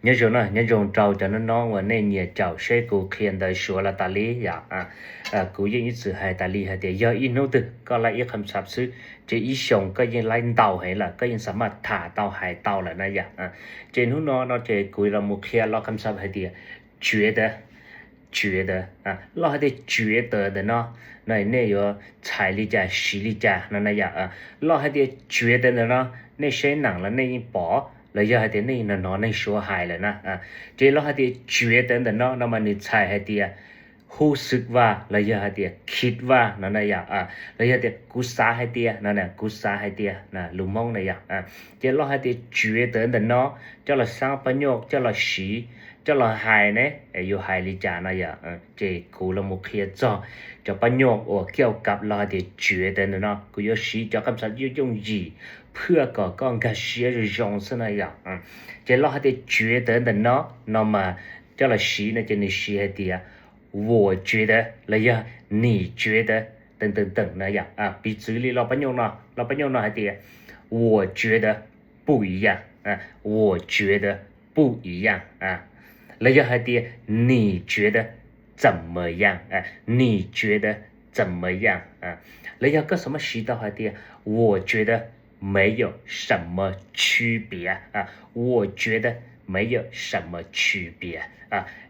Nyob zoo na, nyob zoo rau cov no no uas nej nyiam caum seb kuv qhia ntawv Suav los tas li yom. Kuv yeej ib txwm hais tas li hais tias yog ib hnub twg koj laij ib qham xab xwb, ces ib xyoos koj yeej laij ntau heev lawm, koj yeej xam maj tham tau hais tau lawm na yom. Ces hnub no no ces kuv los mus qhia lo qham xab hais tias cuav tawv, cuav tawv, los hais tias cuav tawv ntawm no, no nej yuav txhais li cas siv li cas no na yom. Los hais tias cuav tawv ntawm no, nej saib neeg los nej yeej pom, los yog hais tias nej hnov neeg Suav hais lawm na. Ces los hais tias cuav tawv ntawm no no mas nws txhais hais tias hu xwm vaj los yog hais tias khib vaj no na yom. Los yog tias kuv xav hais tias no, kuv xav hais tias lus Hmoob na yom. Ces los hais tias cuav tawv ntawm no, coj los xaab pab nyuj coj los siv, coj los hais ne, yuav hais li cas no yom. Ces kuv los mus qhia txog cov pab nyuj uas kiav kav los hais tias cuav tawv ntawm no, kuv yuav siv cov qham xab yooj yooj yim phwj kom koj nkag siab zoo zoo xwb na yom. Ces los hais tias cuav tawv ntawm no, no mas coj los siv no ces nws siv hais tias 我觉得 los yog 你觉得 等等等 na yom. Piv txwv li lo pab nyuj no, lo pab nyuj no hais tias 我觉得不一样, 我觉得不一样, los yog hais tias 你觉得怎么样, 你觉得怎么样, los yog koj xav mas siv tau hais tias 我觉得没有什么区别, 我觉得没有什么区别.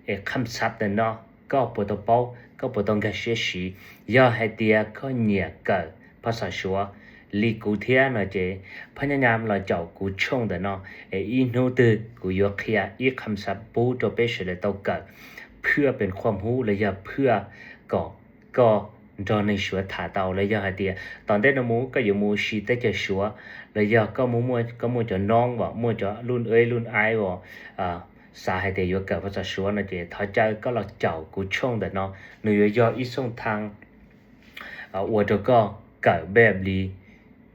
Es qham xab ntawm no koj puas tau paub, koj puas tau nkag siab siv? Yog hais tias koj nyiam kawm phas xas Suav li kuv thiab no ces phab nyab nyam los caum kuv tshooj ntawm no, es ib hnub twg kuv yuav qhia ib qham xab pub rau peb sawv daws tau kawm, phwj pem qhuam hub los yog phwj kom koj nrog neeg Suav tham tau, los yog hais tias tom ntej no mus koj yuav mus ua si teb chaws Suav, los yog koj muaj, koj muaj cov noob uas muaj cov lub eb lub aib uas xav hais tias yuav kawm phas xas Suav no ces thov caw koj los caum kuv tshooj ntawm no, nws yuav yog ib xooj thaj ua rau koj kawm npej li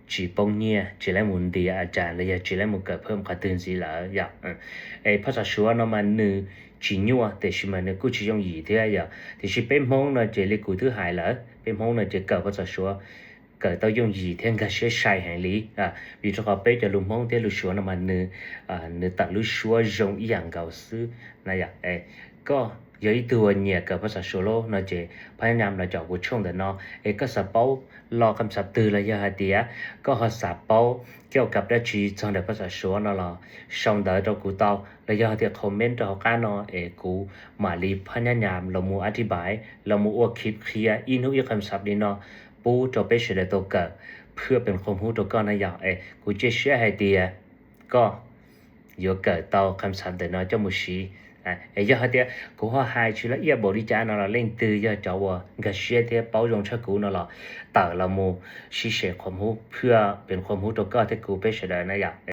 tsis poob nyiaj, tsis laib mus ntiav a cas los yog tsis laib mus kawm phwj qhov twg ntxiv lawm yom. Es phas xas Suav no mas nws tsis nyuaj tiam sis mas nws kuj tsis yooj yim thiab yom. Tiam sis peb Hmoob no ces li kuv twb hais lawm, peb Hmoob no ces kawm phas xas Suav kawm tau yooj yim thiab nkag siab sai heev li, vim rau qhov peb cov lus Hmoob thiab lus Suav no mas nws, nws tawm lub suab zoo ib yam nkaus xwb na yom. Koj yog ib tug uas nyiam kawm phas xas Suav lawm no ces phab nyab nyam los caum kuv tshooj ntawm no, es koj xav paub lo qham xab twg los yog hais tias koj ho xav paub kiav kav dab tsi txog ntawm phas xas Suav no los sau ntawv rau kuv tau, los yog hais tias comment rau hauv qab no es kuv mam li phab nyab nyam los mus a thi pais los mus ua khib qhia ib hnub ib qham xab li no pub rau peb sawv daws tau kawm, phwj pem qhuam hub rau koj na yom. Es kuv cia siab hais tias koj yuav kawm tau qham xab ntawm no coj mus siv. Es yog hais tias kuv ho hais tsis loj iaj npaum li cas no los leej twg yog cov uas nkag siab thiab paub zoo tshaj kuv no los tawm los mus sib se qhuam hub, phwj pem qhuam hub rau koj thiab kuv peb sawv daws na yom.